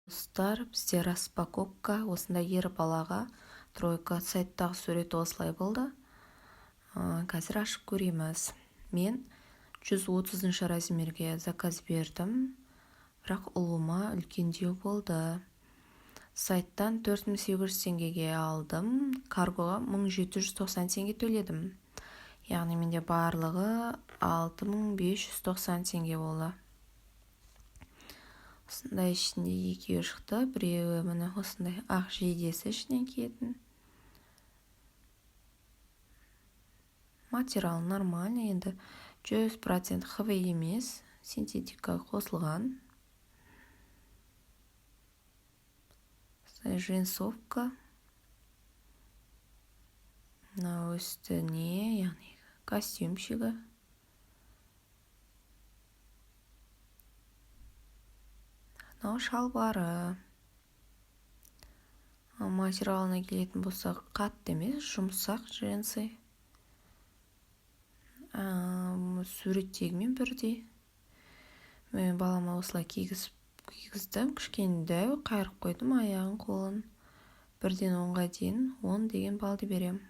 Достар, бізде распаковка. Осындай ер балаға тройка. Сайттағы суреті осылай болды. Қазір ашып көреміз. Мен 130 размерге заказ бердім, бірақ ұлыма үлкендеу болды. Сайттан 4800 теңгеге алдым, каргоға 1790 теңге төледім, яғни менде барлығы 6590 теңге болды. Осындай ішінде екеуі шықты. Біреуі, міне, осындай ақ жейдесі, ішінен киетін. Материалы нормальный, енді 100% ХВ емес, синтетика қосылған. Осындай джинсовка, мынау үстіне, яғни костюмчигі. Мынау шалбары. Материалына келетін болсақ, қатты емес, жұмсақ джинсы, суреттегімен бірдей. Мен балама осылай кигіздім, кішкене дәу, қайырып қойдым аяғын, қолын. 1-ден 10-ға дейін 10 деген балды беремін.